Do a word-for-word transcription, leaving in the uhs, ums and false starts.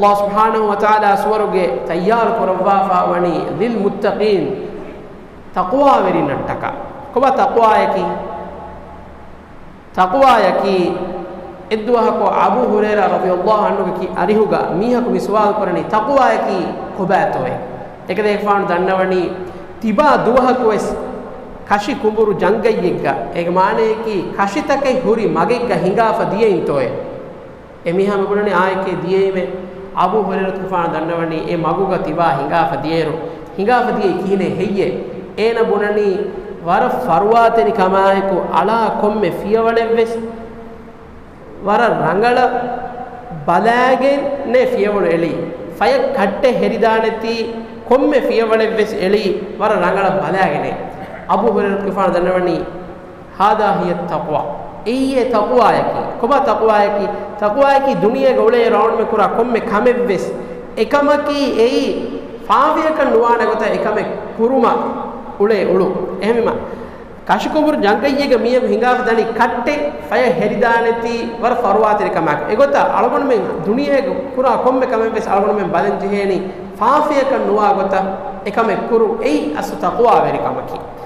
ﷲ ސުބްޙާނަހޫ ވަތަޢާލާ ސުވަރުގެ ތައްޔާރު ކުރައްވާފަ ވަނީ ލިލް މުއްތަޤީން، ތަޤްވާވެރިންނަށްޓަކާ. ކޮބާ ތަޤްވާޔަކީ؟ ތަޤްވާޔަކީ، އެއްދުވަހަކު އަބޫ ހުރައިރާ ރަޟިޔަﷲ ޢަންހުގެ ކި އަރިހުގަ މީހަކު މި ސުވާލު ކުރަނީ، ތަޤްވާޔަކީ ކޮބާތޯއޭ؟ އެކަލޭގެފާނު ދަންނަވަނީ، ތިބާ ދުވަހަކުވެސް ކަށި ކުނބުރު ޖަންގައްޔެއްގަ، އޭގެ މާނަޔަކީ ކަށިތަކެއް ހުރި މަގެއްގަ ހިނގާފަ ދިޔައިންތޯއޭ؟ އެ މީހާ މި ބުނަނީ އާއެކޭ ދިޔައީމޭ. އަބޫ ހުރައިރާ ތުފާނު ދަންނަވަނީ އެ މަގުގަ ތިބާ ހިނގާފަ ދިޔައިރު، ހިނގާފަ ދިޔައީ ކިހިނެއް ހެއްޔޭ؟ އޭނަ ބުނަނީ ވަރަށް ފަރުވާތެރިކަމާއެކު އަޅާ ކޮންމެ ފިޔަވަޅެއްވެސް ވަރަށް ރަނގަޅަށް ބަލާގެންނޭ ފިޔަވަޅު އެޅީ. ފަޔަށް ކައްޓެއް ހެރިދާނެތީ ކޮންމެ ފިޔަވަޅެއްވެސް އެޅީ ވަރަށް ރަނގަޅަށް ބަލާގެނޭ. އަބޫ ހުރައިރާ ތުފާނު ދަންނަވަނީ، ހާޛާ ހިޔަ ތަޤްވާ. އެއީ އެ ތަޤްވާޔަކީ. ކޮބާ ތަޤްވާޔަކީ؟ ތަޤްވާޔަކީ ދުނިޔޭގަ އުޅޭއިރު އަޅުގަނޑުމެން ކުރާ ކޮންމެ ކަމެއްވެސް އެކަމަކީ އެއީ ފާފަޔަކަށް ނުވާނެ ގޮތަށް އެކަމެއް ކުރުމަށް އުޅޭ އުޅުން. އެހެންވީމަ، ކަށިކުނބުރު ޖަންގައްޔެއްގަ މީހަކު ހިނގާފަ ދަނީ ކައްޓެއް ފަޔަށް ހެރިދާނެތީ ވަރަށް ފަރުވާތެރި ކަމާއެކު. އެގޮތަށް އަޅުގަނޑުމެން ދުނިޔޭގަ ކުރާ ކޮންމެ ކަމެއްވެސް އަޅުގަނޑުމެން ބަލަން ޖެހޭނީ ފާފަޔަކަށް ނުވާ ގޮތަށް އެކަމެއް ކުރުން. އެއީ އަސްލު ތަޤްވާވެރި ކަމަކީ.